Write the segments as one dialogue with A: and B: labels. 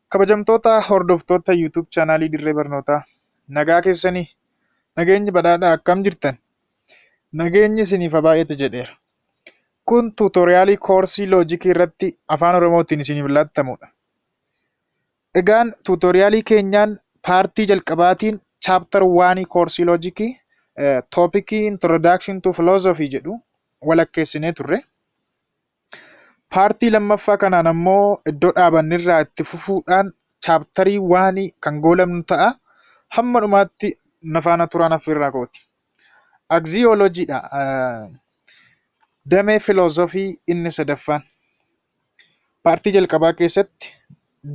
A: Kabajamtoota hordoftoota YouTube chaanaalii Dirree Barnootaa, nagaa keessanii? Nageenyi badhaadhaa, akkam jirtan? Nageenyi isiniif haa baay'atu jedheera. Kun tuutoriyaalii koorsii loojikii irratti afaan Oromootiin isiniif laattamudha. Egaan tuutoriyaalii keenyaan paartii jalqabaatiin chaaptar 1 koorsii loojikii toopikii introduction to philosophy jedhu walakkeessinee turre. Paartii lammaffaa kanaan ammoo iddoo dhaabannirraa itti fufuudhaan chaaptarii waanii kan goolabnu ta'a. Hamma dhumaatti na faana turaan affeerraa kooti. Agziyooloojiidha. Damee filoozofii inni sadaffaan. Paartii jalqabaa keessatti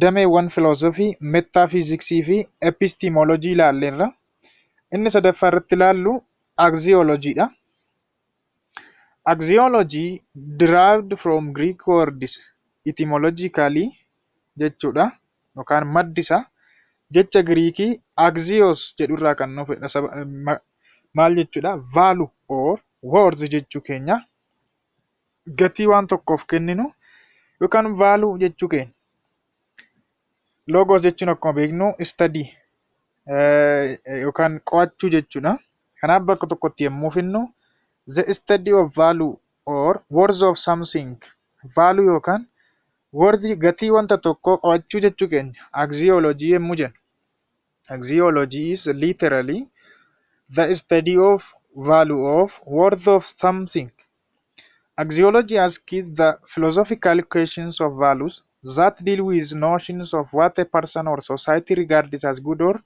A: dameewwan filoozofii mettaafiiziksii fi epistiimoolojii ilaalleerra. Inni sadaffaa irratti ilaallu agziyooloojiidha. Axiology derived from Greek words etymologically jechuudha yookaan maddi isaa jecha Giriikii axios jedhu irraa kan dhufedha. Maal jechuudha? Value or worth jechuu keenya. Gatii waan tokkoof kenninu yookaan value jechuu keenya. Logos jechuun akkuma beeknu study yookaan qo'achuu jechuudha. Kanaaf bakka tokkotti yommuu finnu the study of value or worth of something, value yookaan worth, gatii wanta tokkoo qo'achuu jechuu keenya axiology yommuu jennu. Axiology is literally the study of value of worth of something. Axiology asks the philosophical questions of values that deal with notions of what a person or society regards as good or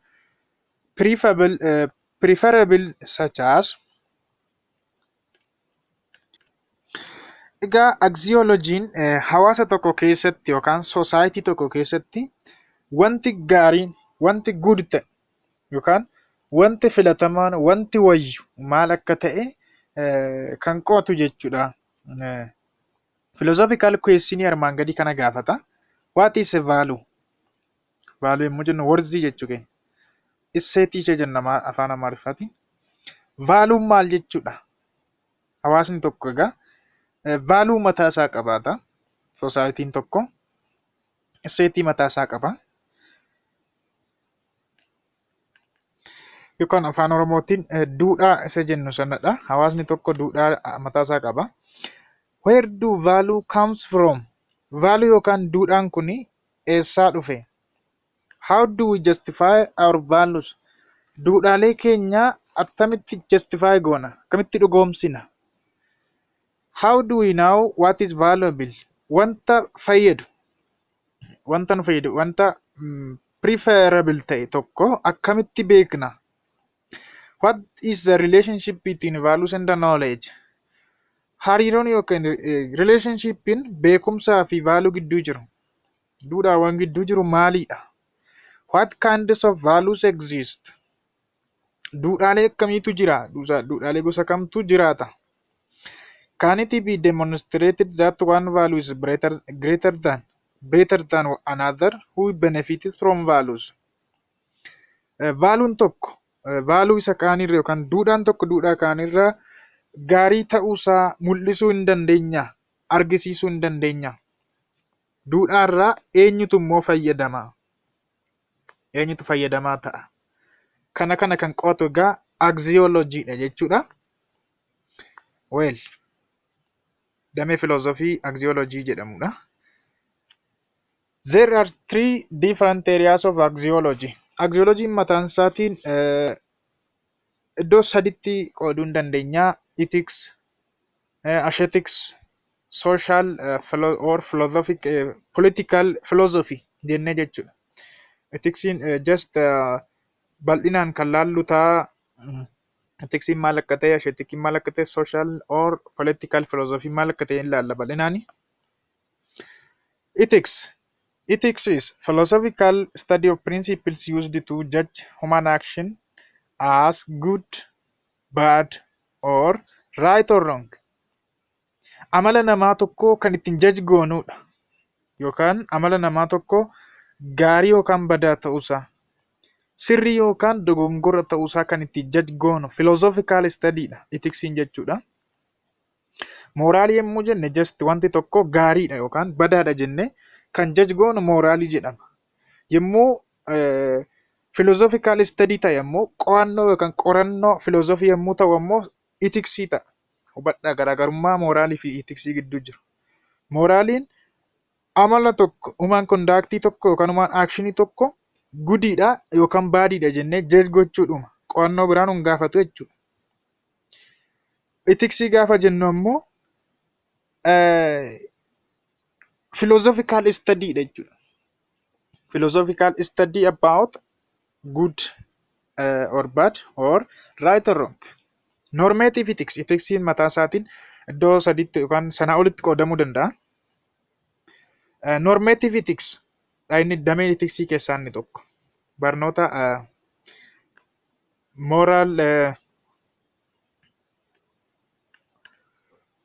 A: preferable such as. Egaa aksiyoolojiin hawaasa tokko keessatti yookaan soosaayitii tokko keessatti wanti gaariin, wanti good ta'e yookaan wanti filatamaan, wanti wayyu maal akka ta'e kan qo'atu jechuudha. Philosophical question armaan gadii kana gaafata. What is a value? Value yommuu jennu worth jechuu keenya. Isseetii ishee jenna afaan Amaariffaatiin. Vaaluun maal jechuudha? Hawaasni tokko egaa vaaluu mataa isaa qabaata. Soosaayitiin tokko isseetii mataa isaa qaba. Yookaan afaan Oromootiin duudhaa isa jennu sanadha. Hawaasni tokko duudhaa mataa isaa qaba. Where do value comes from? Value yookaan duudhaan kun eessaa dhufe? How do we justify our values? Duudhaalee keenya attamitti justify goona? Akkamitti dhugoomsina? How do we know what is valuable? Wanta fayyadu, wanta nu fayyadu, wanta preferable ta'e tokko akkamitti beekna? What is the relationship between values and the knowledge? Hariiroon yookiin relationshipin beekumsaa fi value gidduu jiru, duudhaawwan gidduu jiru maalidha? What kinds of values exist? Duudhaalee akkamiitu jira? Duudhaalee gosa kamtu jiraata? Can it be demonstrated that one value is greater than, better than another? Who benefits from values? Vaaluun tokko vaaluu isa kaanirra yookaan duudhaan tokko duudhaa kaanirra gaarii ta'uusaa mul'isuu hin dandeenyaa? Argisiisuu hin dandeenyaa? Duudhaarraa eenyutu immoo fayyadama? Eenyutu fayyadamaa ta'a? Kana kan qo'atu egaa axiyooloojiidha jechuudha. Well, damee filoozofii axiyoolojii jedhamudha. There are three different areas of axiology. Axiologiin mataan isaatiin iddoo saditti qooduu hin dandeenya. Ethics, aesthetics, social or philosophic, political philosophy jennee jechuudha. Ethicsiin just bal'inaan kan laallu ta'a. Ethicsiin maal akka ta'e, aestheticsiin maal akka ta'e, social or political philosophy maal akka ta'e ilaalla bal'inaani. Ethics. Ethics is philosophical study of principles used to judge human action as good, bad, or right or wrong. Amala namaa tokko kan ittiin judge goonudha. Yookaan amala namaa tokko gaarii yookaan badaa ta'uusaa, sirrii yookaan dogongora ta'uusaa kan ittiin judge goonu philosophical study dha ethicsiin jechuudha. Mooraalii yommuu jenne just wanti tokko gaariidha yookaan badaadha jennee kan judge goonu mooraalii jedhama. Yommuu philosophical study ta'e ammoo, qo'annoo yookaan qorannoo filoozofii yommuu ta'u ammoo, ethicsii ta'a. Hubadhaa, garaagarummaa mooraalii fi ethicsii gidduu jiru. Mooraaliin amala tokko, human conductii tokko yookaan human actionii tokko goodiidha yookaan badiidha jennee judge gochuudhuma. Qo'annoo biraan nun gaafatu jechuudha. Ethicsii gaafa jennu ammoo philosophical study dha jechuudha. Philosophical study about good or bad or right or wrong. Normative ethics, ethicsiin mataa isaatiin iddoo sadiitti yookaan sanaa olitti qoodamuu danda'a. Normative ethics inni damee ethicsii keessaa inni tokko. Barnoota moral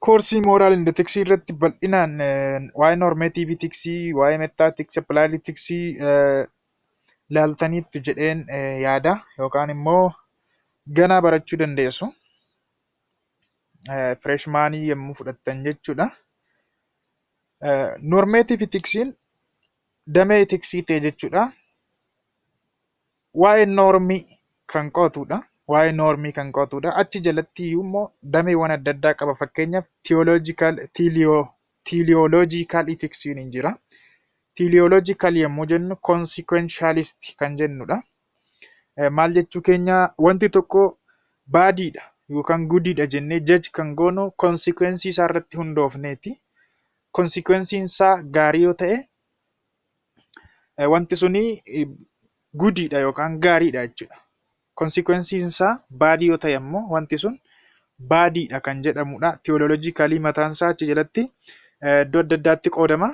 A: koorsii moral and ethics irratti bal'inaan waa'ee normative ethics, waa'ee meta ethics, applied ethics laaltaniittu jedheen yaada yookaan immoo ganaa barachuu dandeessu. Freshmanii yommuu fudhattan jechuudha. Normative ethicsiin damee ethicsii ta'e jechuudha. Waa'ee normii kan qo'atudha. Waa'ee normii kan qo'atudha. Achi jalatti iyyuu immoo dameewwan adda addaa qaba. Fakkeenyaaf, teleological ethicsiin hin jira. Teleological yommuu jennu consequentialist kan jennudha. Maal jechuu keenya? Wanti tokko badiidha yookaan goodiidha jennee judge kan goonu consequence isaa irratti hundoofneeti. Consequenceiin isaa gaarii yoo ta'e, wanti suni goodiidha yookaan gaariidha jechuudha. Consequenceiin isaa badii yoo ta'e ammoo, wanti sun badiidha kan jedhamudha. Teleologicalii mataan isaa achi jalatti iddoo adda addaatti qoodama.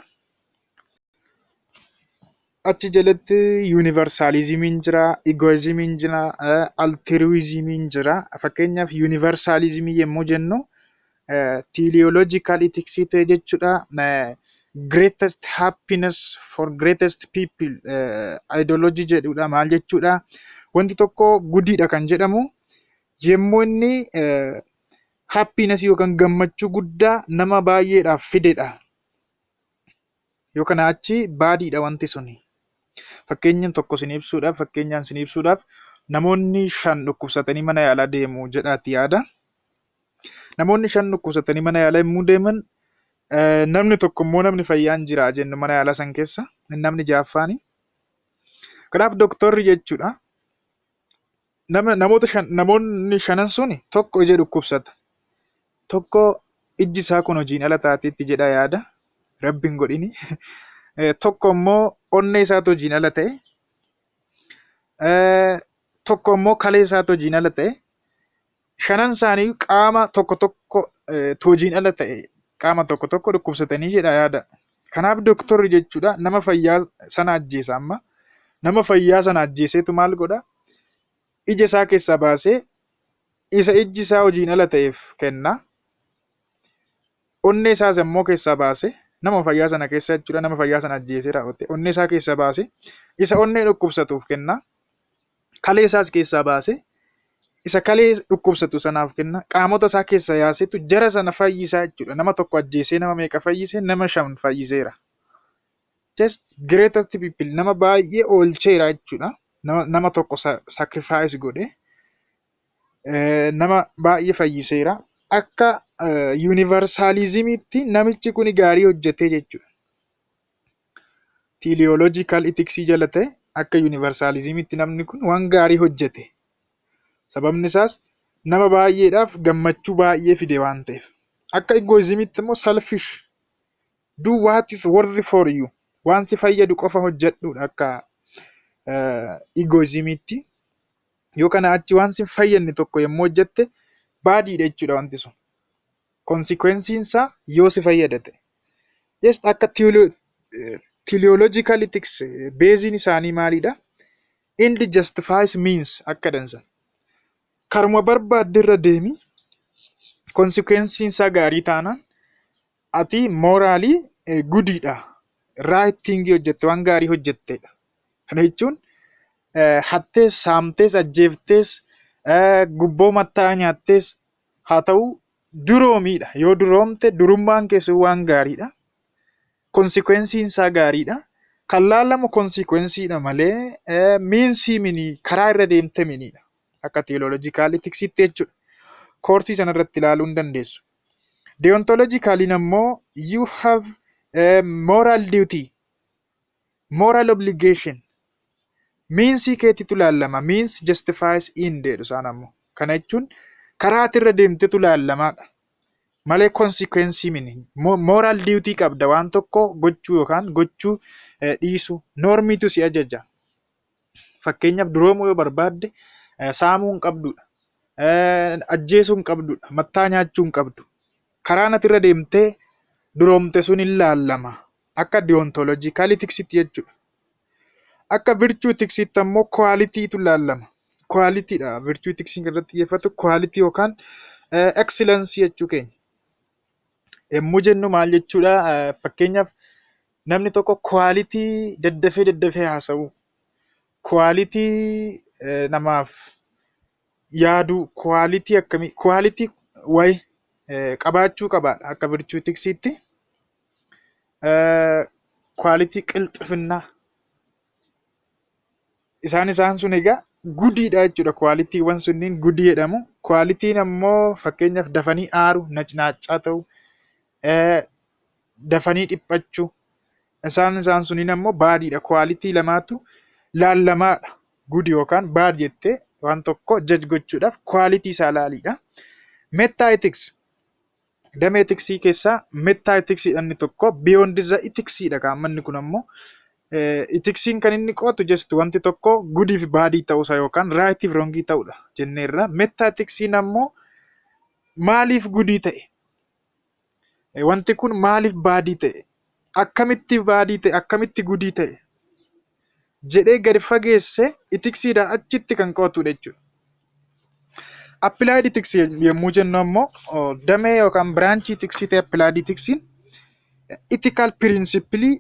A: Achi jalatti universalismiin jira, egoismiin jira, altruismiin jira. Fakkeenyaaf, universalismii yommuu jennu teleological ethics ta'e jechuudha. Greatest happiness for greatest people ideology jedhudha. Maal jechuudha? Wanti tokko goodiidha kan jedhamu yommuu inni happiness yookaan gammachuu guddaa nama baay'eedhaaf fidedha. Yoo kanaa achi badiidha wanti suni. Fakkeenya tokko isin ibsuudhaaf, fakkeenyaan isin ibsuudhaaf, namoonni shan dhukkubsatanii mana yaalaa deemu jedhaati yaada. Namoonni shan dhukkubsatanii mana yaalaa yommuu deeman, namni tokko immoo, namni fayyaan jira jennu, mana yaalaa san keessa namni ja'affaani. Kanaaf doktorri jechuudha namoota shan, namoonni shanan suni tokko ija dhukkubsata. Tokko ijji isaa kun hojiin ala taateetti jedha yaada. Rabbi hin godhini. Tokko immoo onnee isaatu hojiin ala ta'e. Tokko immoo kalee isaatu hojiin ala ta'e. Shanan isaanii qaama tokko tokko hojiin ala ta'e, qaama tokko tokko dhukkubsatanii jedha yaada. Kanaaf doktorri jechuudha nama fayyaa sana ajjeesa amma. Nama fayyaa sana ajjeeseetu maal godha? Ija isaa keessaa baasee isa ijji isaa hojiin ala ta'eef kenna. Onnee isaas immoo keessaa baasee, nama fayyaa sana keessa jechuudha, nama fayyaa sana ajjeesee raawwate onnee isaa keessaa baasee isa onnee dhukkubsatuuf kenna. Kalee isaas keessaa baasee isa kalee dhukkubsatu sanaaf kenna. Qaamota isaa keessaa yaasetu jara sana fayyisaa jechuudha. Nama tokko ajjeesee nama meeqa fayyise? Nama shan fayyiseera. Just greatest people, nama baay'ee oolcheera jechuudha. Nama tokko sacrifice godhe nama baay'ee fayyiseera. Akka universalismiitti namichi kun gaarii hojjetee jechuudha. Teleological ethics jala ta'e, akka universalismiitti namni kun waan gaarii hojjete. Sababni isaas nama baay'eedhaaf gammachuu baay'ee fide waan ta'eef. Akka egoismiitti immoo selfish, do what is worthy for you, waan si fayyadu qofa hojjedhuudha akka egoismiitti. Yoo kana achi waan si hin fayyadne tokko yommuu hojjette badiidha jechuudha wanti sun. Consequenceiin isaa yoo si fayyada ta'e. Just akka teleological ethics baseiin isaanii maalidha? End justifies means akka dansa. Karuma barbaadde irra deemi, consequenceiin isaa gaarii taanaan ati morally goodiidha. Right thing hojjette, waan gaarii hojjettedha. Kana jechuun hattees, saamtees, ajjeeftees, gubboo matta'aa nyaattees haa ta'u, duroomiidha. Yoo duroomte durummaan keessan waan gaariidha. Consequenceiin isaa gaariidha. Kan laalamu consequenceedha malee meansii mini, karaa irra deemte miniidha. Akka teleological ethicsitti jechuudha. Koorsii sanarratti ilaaluu hin dandeessu. Deontologicaliin ammoo you have moral duty, moral obligation, meansii keetitu ilaalama. Means justifies end jedhu isaan ammoo. Kana jechuun karaa ati irra deemtetu ilaalamaadha. Malee consequence mini. Moral duty qabda waan tokko gochuu yookaan gochuu dhiisuu. Normiitu si ajaja. Fakkeenyaaf, duroomuu yoo barbaadde saamuu hin qabdudha. Ajjeesuu hin qabdudha. Mattaa nyaachuu hin qabdu. Karaan ati irra deemtee duroomte sun hin laallama. Akka deontological ethicsitti jechuudha. Akka virtue ethicsitti ammoo qualitytu laallama. Qualityidha. Virtue ethicsiin irratti xiyyeeffatu quality yookaan excellence jechuu keenya. Yommuu jennu maal jechuudha? Fakkeenyaaf, namni tokko quality daddafee daddafee haasa'uu, quality namaaf yaaduu, quality akkamii, quality wayii qabaachuu qabaadha akka virtue ethicsiitti. Quality qilxifinnaa. Isaan sun egaa goodiidha jechuudha. Qualitywwan sunniin goodii jedhamu. Qualityn ammoo fakkeenyaaf dafanii aaruu, nacnaaccaa ta'uu, dafanii dhiphachuu. Isaan suniin ammoo badiidha. Quality lamaatu laallamaadha. Good yookaan bad jettee waan tokko judge gochuudhaaf quality isaa ilaaliidha. Meta ethics. Damee ethicsii keessaa meta ethicsiidha inni tokko. Beyond the ethicsiidha kaammanni kun ammoo. Ethicsiin kan inni qo'atu just wanti tokko goodii fi badii ta'uusaa yookaan rightii fi wrongii ta'uudha jenneerra. Meta ethicsiin ammoo maaliif goodii ta'e? Wanti kun maaliif badii ta'e? Akkamitti badii ta'e? Akkamitti goodii ta'e? Jedhee gadi fageessee ethicsiidhaan achitti kan qo'atudha jechuudha. Applied ethics yommuu jennu ammoo damee yookaan branchii ethicsii ta'e applied ethicsiin ethical principle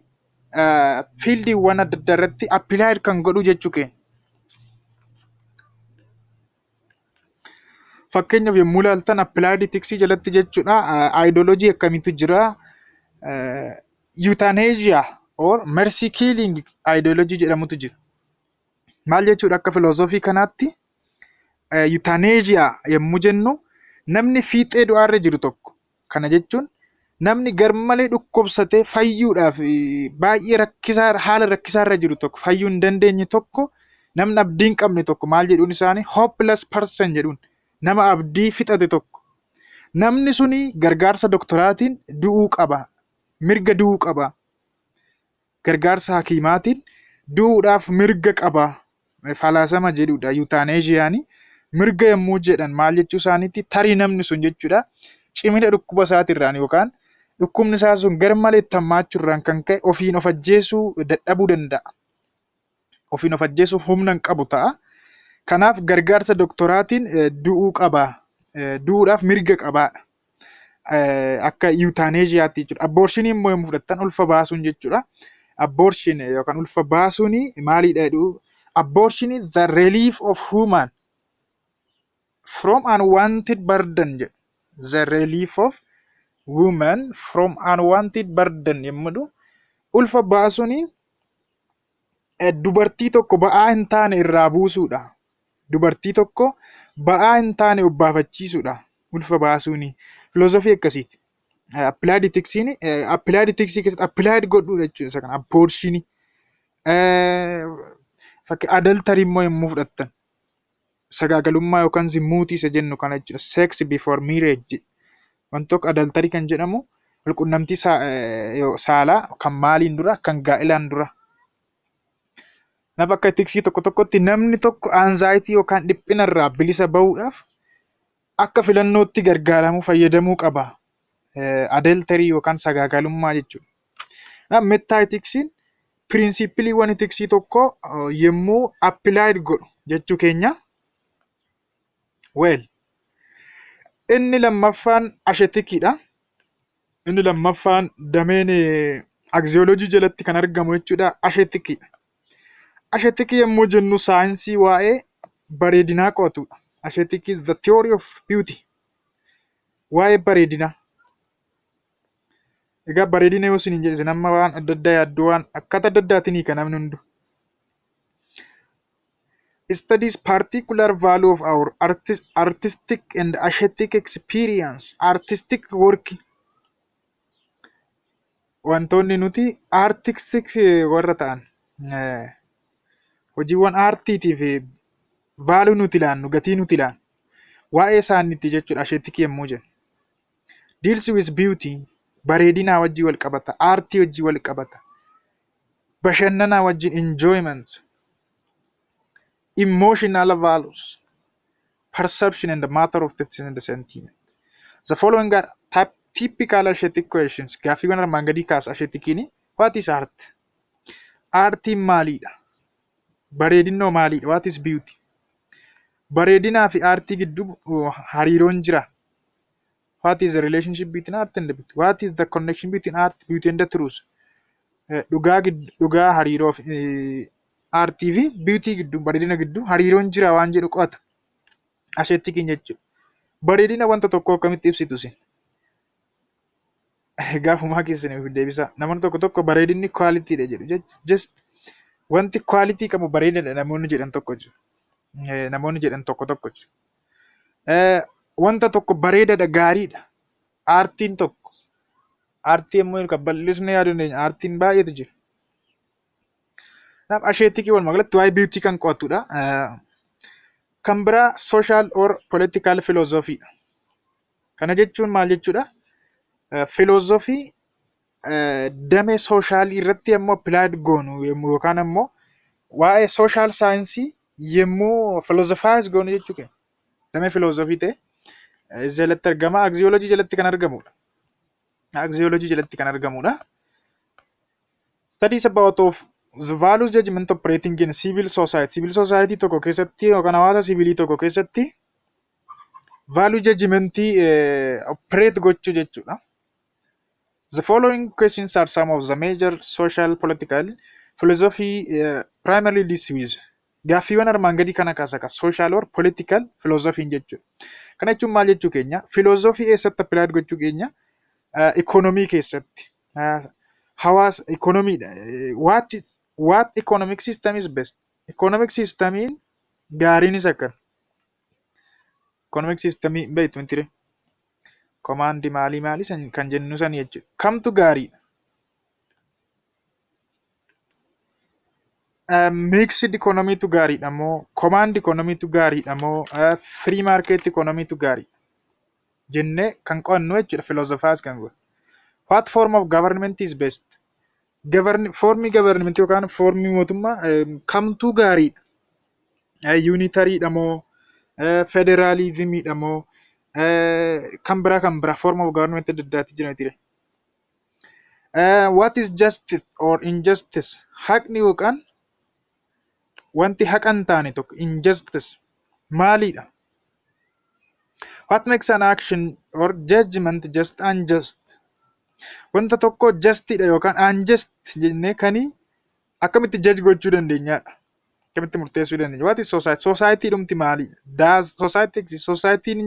A: fieldiiwwan adda addaa irratti applied kan godhu jechuu keenya. Fakkeenyaaf, yommuu ilaaltan applied ethics jalatti jechuudha, ideology akkamiitu jira? Euthanasia or mercy killing ideology jedhamutu jira. Maal jechuudha akka filoozofii kanaatti? Euthanasia yommuu jennu, namni fiixee du'aarra jiru tokko, kana jechuun namni garmalee dhukkubsatee fayyuudhaaf baay'ee rakkisaa, haala rakkisaarra jiru tokko, fayyuu hin dandeenye tokko, namni abdii hin qabne tokko, maal jedhuun isaanii, hopeless person jedhuun, nama abdii fixate tokko, namni suni gargaarsa doktoraatiin du'uu qaba, mirga du'uu qaba, gargaarsa hakiimaatiin du'uudhaaf mirga qaba falaasama jedhudha euthanasiaani. Mirga yommuu jedhan maal jechuu isaaniitti? Tarii namni sun jechuudha cimina dhukkuba isaatirraan yookaan dhukkubni isaa sun garmalee itti hammaachuurraan kan ka'e ofiin of ajjeesuu dadhabuu danda'a. Ofiin of ajjeesuuf humna hin qabu ta'a. Kanaaf gargaarsa doktoraatiin du'uu qaba. Du'uudhaaf mirga qabaadha. Akka euthanasiaatti jechuudha. Abortionii immoo yommuu fudhattan, ulfa baasuun jechuudha. Abortion yookaan ulfa baasuun maalidha jedhu? Abortion is the relief of human from unwanted burden jedhu. The relief of woman from unwanted burden yommuu jedhu, ulfa baasuun dubartii tokko ba'aa hin taane irraa buusuudha. Dubartii tokko ba'aa hin taane obbaafachiisuudha. Ulfa baasuuni. Filoozofii akkasiiti. Applied ethicsiin applied ethicsii keessatti applied godhuudha jechuudha isa kana abortionii. Fakkii adultery immoo yommuu fudhattan, sagaagalummaa yookaan zimmuutii isa jennu kana jechuudha. Sex before marriage. Wanti tokko adultery kan jedhamu walqunnamtii saalaa kan maaliin dura, kan gaa'ilaan dura. Kanaaf akka ethicsii tokko tokkotti namni tokko anxiety yookaan dhiphina irraa bilisa bahuudhaaf akka filannootti gargaaramuu, fayyadamuu qaba. Adultery yookaan sagaagalummaa jechuudha. Kanaaf meta ethicsiin principleiiwwan ethicsii tokko yommuu applied godhu jechuu keenya. Well, inni lammaffaan aestheticiidha. Inni lammaffaan dameen axiology jalatti kan argamu jechuudha, aestheticiidha. Aestheticii yommuu jennu saayinsii waa'ee bareedinaa qo'atudha. Aesthetic is the theory of beauty. Waa'ee bareedinaa. Egaa bareedina yoo isiniin jedhe isin amma waan adda addaa yaaddu, waan akkaataa adda addaatiin hiika namni hundu. Studies particular value of our artistic and aesthetic experience, artistic work, wantoonni nuti artistic warra ta'an, hojiiwwan aartiitiif value nuti ilaannu, gatii nuti ilaannu waa'ee isaaniitti jechuudha aesthetic yommuu jennu. Deals with beauty, bareedinaa wajjin wal qabata, aartii wajjin wal qabata, bashannanaa wajjin, enjoyment, emotional values, perception and the matter of taste and the sentiment. The following are typical aesthetic questions. Gaaffiiwwan armaan gadii kaasa aestheticiin. What is art? Aartiin maalidha? Bareedinnoo maalidha? What is beauty? Bareedinaa fi aartii gidduu hariiroon jira. What is the relationship between art and beauty? What is the connection between art, beauty and the truth? Dhugaa dhugaa hariiroo aartii fi beauty gidduu, bareedina gidduu hariiroon jira waan jedhu qo'ata. Aestheticiin jechuudha. Bareedina wanta tokkoo akkamitti ibsitu isin? Gaafumaa keessaniif deebisaa. Namoonni tokko tokko bareedinni qualitydha jedhu. Just wanti quality qabu bareedaadha namoonni jedhan tokko jiru. Namoonni jedhan tokko tokko jiru. Wanta tokko bareedaadha, gaariidha. Aartiin tokko. Aartii immoo kan bal'isnee yaaduu dandeenya. Aartiin baay'eetu jira. Kanaaf aesthetic walumaa galatti waa'ee beauty kan qo'atudha. Kan biraa social or political philosophy dha. Kana jechuun maal jechuudha? Philosophy damee social irratti yommuu applied goonu yookaan ammoo waa'ee social science yommuu philosophize goonu jechuu keenya. Damee philosophy ta'e jalatti argama. Axiology jalatti kan argamudha. Axiology jalatti kan argamudha. Studies about of the values judgment operating in civil society. Civil society tokko keessatti yookaan hawaasa siviilii tokko keessatti value judgmentii operate gochuu jechuudha. The following questions are some of the major social political philosophy primarily deals with. Gaaffiiwwan armaan gadii kana kaasa ka social or political philosophy jechuudha. Kana jechuun maal jechuu keenya? Philosophy eessatti applied gochuu keenya? Economy keessatti. Hawaasa economydha. What economic system is best? Economic systemiin gaariinis akkam? Economic systemii beektu miti? Command maalii maalii kan jennu sani jechuudha. Kamtu gaariidha? Mixed economytu gaariidha moo, command economytu gaariidha moo, free market economytu gaariidha jennee kan qo'annu jechuudha, philosophize kan goonu. What form of government is best? Formii government yookaan formii mootummaa kamtu gaariidha? Unitaryidha moo, federalismidha moo, kan biraa kan biraa form of government adda addaati jira miti? What is justice or injustice? Haqni yookaan wanti haqa hin taane tokko, injustice, maalidha? What makes an action or judgment just, unjust? Wanta tokko justidha yookaan unjust jennee kanii akkamitti judge gochuu dandeenyaadha? Akkamitti murteessuu dandeenya? What is society? Society dhumti maalidha? Does society exist? Society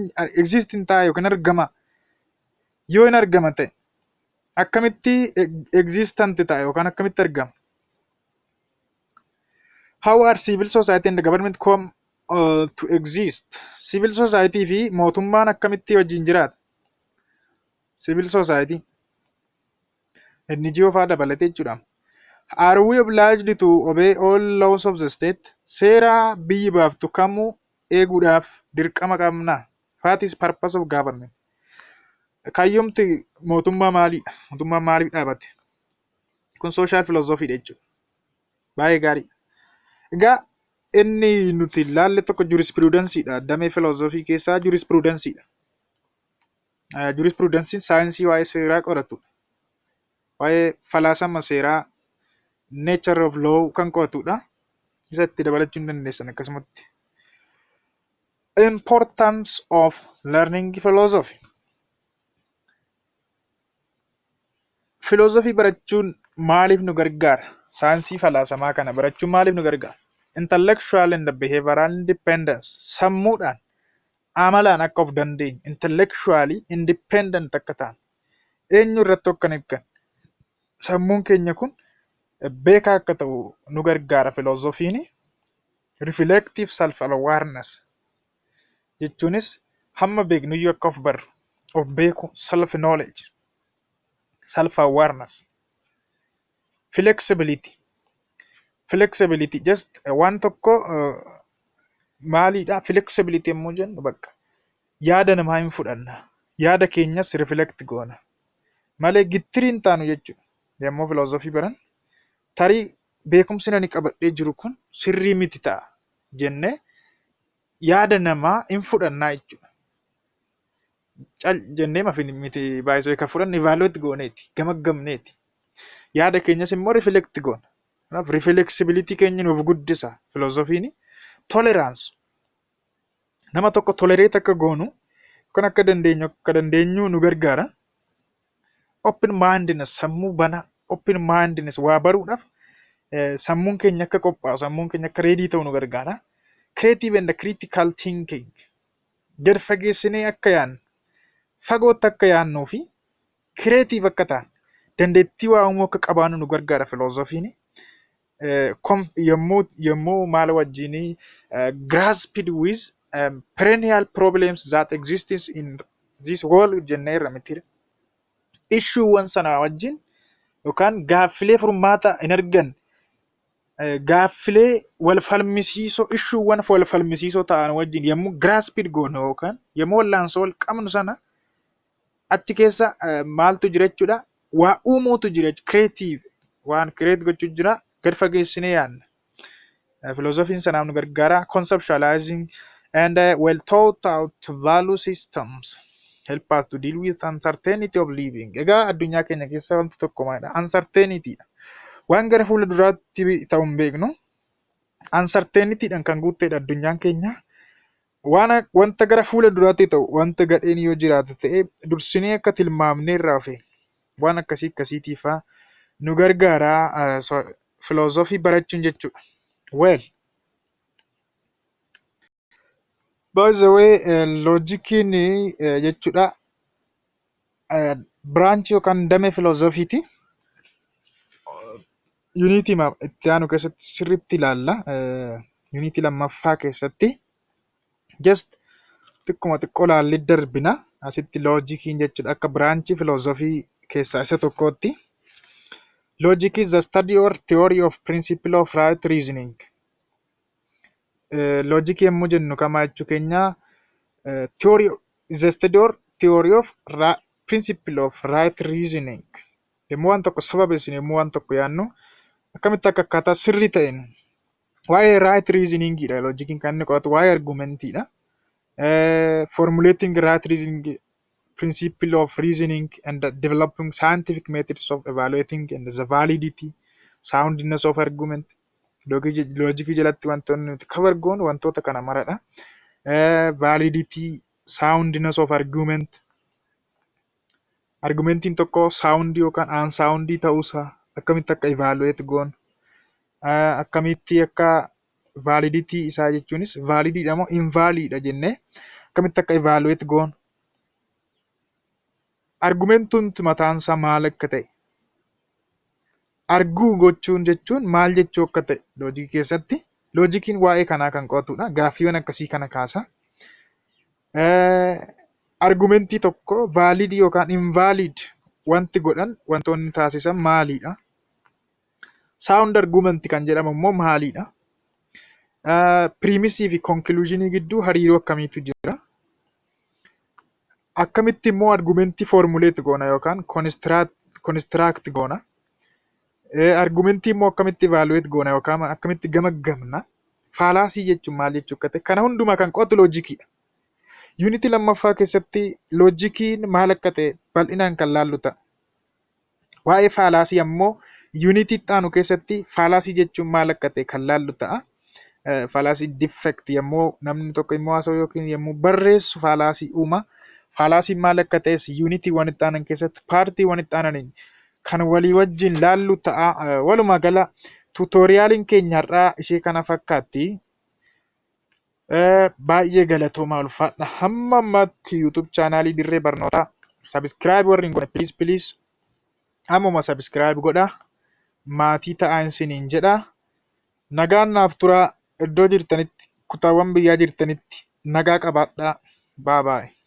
A: exist hin ta'a yookaan argama? Yoo hin argama ta'e akkamitti existent ta'a yookaan akkamitti argama? How are civil society and the government come to exist? Civil society fi mootummaan akkamitti wajjin jiraata? Civil society NGO fa'aa dabalatee jechuudha. Are we obliged to obey all laws of the state? Seera biyyi baaftu kamuu eeguudhaaf dirqama qabna? What is purpose of government? Kaayyoomti mootummaa maalidha? Mootummaan maaliif dhaabate? Kun social philosophy dha jechuudha. Baay'ee gaarii. Egaa inni nuti ilaalle tokko jurisprudencedha. Damee philosophy keessaa jurisprudencedha. Jurisprudencen saayinsii waa'ee seeraa qoratudha. Waa'ee falaasama seeraa, nature of law kan qo'atudha. Isa itti dabalachuu hin dandeessan akkasumatti. Importance of learning philosophy. Philosophy barachuun maaliif nu gargaara? Saayinsii falaasamaa kana barachuun maaliif nu gargaara? Intellectual and behavioral independence. Sammuudhaan, amalaan akka of dandeenyu, intellectually independent akka ta'an, eenyu irratti akka hin hirkanne. Sammuun keenya kun beekaa akka ta'u nu gargaara filoozofiin. Reflective self awareness jechuunis hamma beeknuyyuu akka of barru, of beeku, self knowledge, self awareness. Flexibility. Flexibility just waan tokko maalidha? Flexibility yommuu jennu bakka yaada namaa hin fudhanna. Yaada keenyas reflect goona. Malee gittirii hin taanu jechuudha. Yommuu filoozofii baran tarii beekumsi ani qabadhee jiru kun sirrii miti ta'a jennee yaada namaa hin fudhannaa jechuudha. Cal jennee miti baay'isoo kan fudhanne, evaluate gooneeti, gamaggamneeti. Yaada keenyas immoo reflect goona. Kanaaf reflexibility keenya nuuf guddisa filoozofiin. Tolerance, nama tokko tolerate akka goonu yookaan akka dandeenyu nu gargaara. Open mindedness, sammuu banaa, open mindedness, waa baruudhaaf sammuun keenya akka qophaa'u, sammuun keenya akka ready ta'u nu gargaara. Creative and critical thinking, gad fageessinee akka yaadnu, fagootti akka yaadnuu fi creative akka ta'an, dandeettii waa uumuu akka qabaannu nu gargaara filoozofiin. Yommuu maal wajjinii grasped with perennial problems that exist in this world jenneerra miti. Issuewwan sana wajjin yookaan gaaffilee furmaata hin arganne, gaaffilee wal falmisiisoo, issuewwan wal falmisiisoo ta'an wajjin yommuu grasped goonu yookaan yommuu wallaansoo wal qabnu sana achi keessa maaltu jira jechuudha? Waa uumuutu jira, creative waan create gochuu jira, gad fageessinee yaadna. Filoozofiin sanaaf nu gargaara. Conceptualizing and well thought out value systems help us to deal with uncertainty of living. Egaa addunyaa keenya keessa wanti tokko maalidha? Uncertainty dha. Waan gara fuula duraatti ta'u hin beeknu. Uncertainty-dhaan kan guuttedha addunyaan keenya. Waan wanta gara fuula duraatti ta'u, wanta gadheen yoo jiraate ta'e, dursinee akka tilmaamnee irraa of waan akkasii akkasiitiifaa nu gargaara filoozofii barachuun jechuudha. Well, by the way, loojikiin jechuudha branchii yookaan damee filoozofiiti. Unitii itti aanu keessatti sirriitti ilaalla. Unitii lammaffaa keessatti just xiqquma xiqqoo ilaallee darbina. Asitti loojikiin jechuudha akka branchii filoozofii keessaa isa tokkootti. Logic is the study or theory of principle of right reasoning. Loojikii yommuu jennu kamaa jechuu keenya, theory is the study or theory of principle of right reasoning. Yommuu waan tokko sababeessinu, yommuu waan tokko yaadnu, akkamitti akka akkaataa sirrii ta'een waa'ee right reasoningidha loojikiin kan inni qo'atu, waa'ee argumentiidha. Formulating right reasoning, principle of reasoning and developing scientific methods of evaluating and the validity, soundness of argument. Loojikii jalatti wantoonni nuti cover goonu wantoota kana maradha. Validity, soundness of argument. Argumentiin tokko soundii yookaan unsoundii ta'uusaa akkamitti akka evaluate goonu, akkamitti akka validity isaa, jechuunis validiidha moo invalidha jennee akkamitti akka evaluate goonu. Argumentuun mataansaa maal akka ta'e, argue gochuun jechuun maal jechuu akka ta'e, loojikii keessatti loojikiin waa'ee kanaa kan qo'atudha. Gaaffiiwwan akkasii kana kaasa. Argumentii tokko validii yookaan invalid wanti godhan, wantoonni taasisan maalidha? Sound argument kan jedhamu immoo maalidha? Premisii fi conclusionii gidduu hariiroo akkamiitu jira? Akkamitti immoo argumentii formulate goona yookaan construct goona? Argumentii immoo akkamitti evaluate goona yookaan akkamitti gamaggamna? Fallacy jechuun maal jechuu akka ta'e, kana hundumaa kan qo'atu loojikiidha. Unitii lammaffaa keessatti loojikiin maal akka ta'e bal'inaan kan laallu ta'a. Waa'ee fallacy ammoo unitii itti aanu keessatti fallacy jechuun maal akka ta'e kan laallu ta'a. Fallacy defect, yommuu namni tokko immoo haasa'u yookiin yommuu barreessu fallacy uuma. Fallacyn maal akka ta'es unitiiwwan itti aanan keessatti, partiiwwan itti aananiin kan walii wajjin laallu ta'a. Walumaa gala tutorialiin keenya har'aa ishee kana fakkaatti. Baay'ee galatoomaa, ulfaadha. Hamma ammaatti YouTube channelii Dirree Barnootaa subscribe warri hin goone, please, please. Ammuma subscribe godhaa. Maatii ta'aa isiniin jedhaa. Nagaan naaf turaa. Iddoo jirtanitti, kutaawwan biyyaa jirtanitti nagaa qabaadhaa. Bye bye.